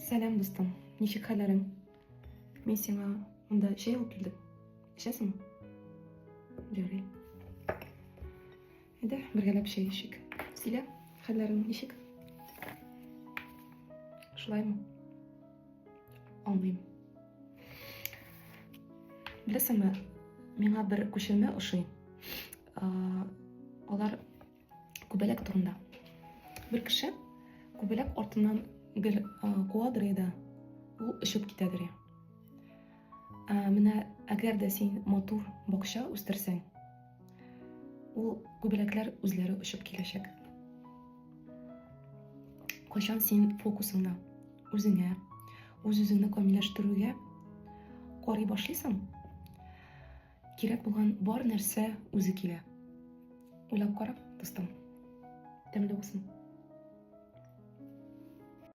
Сәлам, дустым. Ничек хәлләрең? Мин сиңа монда чәй алып килдем. Эчәсеңме? Ярый. Әйдә, бергәләп чәй эчик. Сөйлә, хәлләрең ничек? Шулаймы? Аңлыйм. Беләсеңме, миңа бер күчермә ошый. Алар күбәләк турында. Бер кеше күбәләк артыннан гел куадыр иде, ул очып китәдер. Ә менә әгәр дә син матур бакча үстерсәң, ул күбәләкләр үзләре очып киләчәк. Кайчан син фокусыңны үзеңә, үз-үзеңне камилләштерүгә карый башлыйсың, кирәк булган бар нәрсә үзе килә. Уйлап кара, дустым. Тәмле булсын.